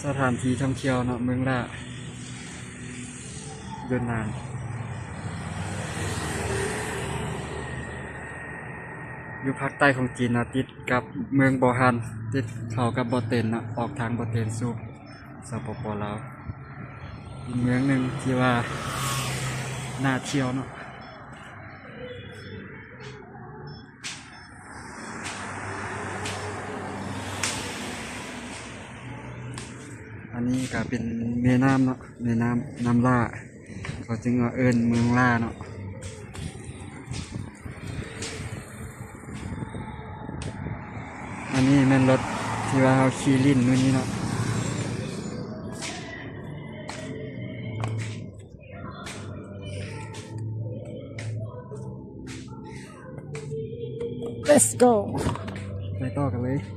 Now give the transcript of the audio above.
ສະຖານທີ່ທ່ອງທ່ຽວເນາະ ເມືອງລ່າ ຢູນນານ ຢູ່ພາກໃຕ້ຂອງຈີນເນາະ ຕິດກັບເມືອງບໍ່ຮານ ຕິດເຂົ້າກັບບໍ່ເຕັນເນາະ ອອກທາງບໍ່ເຕັນສູ່ ສປປ ລາວ ເປັນເມືອງໜຶ່ງທີ່ວ່າໜ້າທ່ຽວເນາະ. ອັນນີ້ກະເປັນແມ່ນ້ຳເນາະ ແມ່ນ້ຳ ນ້ຳລ່າ ເຂົາຈຶ່ງວ່າເອີ້ນເມືອງລ່າເນາະ. ອັນນີ້ແມ່ນລົດທີ່ວ່າເຮົາຂີ່ຫຼິ້ນມື້ນີ້ເນາະ. Let's go ໄປຕໍ່ກັນເລີຍ.